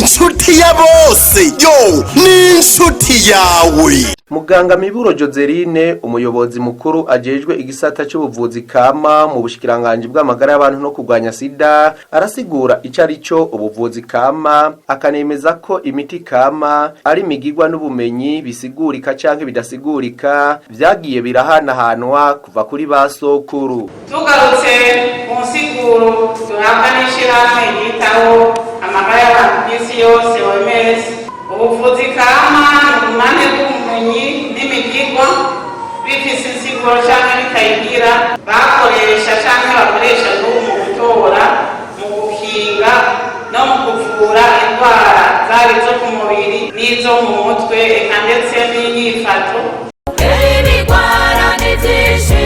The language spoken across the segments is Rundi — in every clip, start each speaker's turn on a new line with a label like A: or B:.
A: Inshuti ya bose yo ni inshuti yawe.
B: Muganga Miburo Joseline, umuyobozi mukuru ajejwe igisata cy'ubuvuzi kama mu bushikiranganji bw'amagara y'abantu no kurwanya sida, arasigura ico ari cyo ubuvuzi kama, akanemeza ko imiti kama ari imigigwa n'ubumenyi bisigurika canke bidasigurika vyagiye birahanahanwa kuva kuri ba sokuru.
C: Tugarutse ku nsiguro duhabwa n'ishyirahamwe ryitaho amagara y'abantu ku isi yose, OMS, ubuvuzi kama ni urunani rw'ubumenyi n'imigigwa bifise insiguro canke bitayigira, bakoresha canke bakoresha n'ubu mu gutora, mu gukinga no mu kuvura indwara, zaba izo ku mubiri n'izo mu mutwe, eka ndetse n'inyifato.
D: Ibigwara ni byinshi,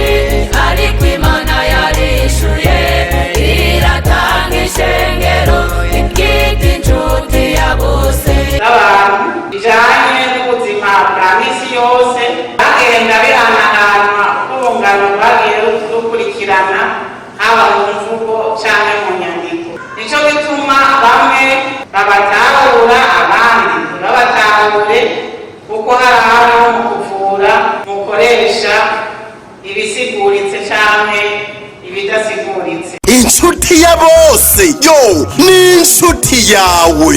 D: ariko Imana yarishuye, iratanga ishengero ikita inshuti ya bose.
C: Z'abantu bijanye n'ubuzima bwa misi yose, bagenda bihanahanwa uko urungano rwagiye rukurikirana, haba mu mvugo canke mu nyandiko. Nico gituma bamwe babatahura, abandi ntibabatahure, kuko hari aho mu kuvura mukoresha ibisiguritse canke ibidasiguritse.
A: Inshuti ya bose yo ni inshuti yawe.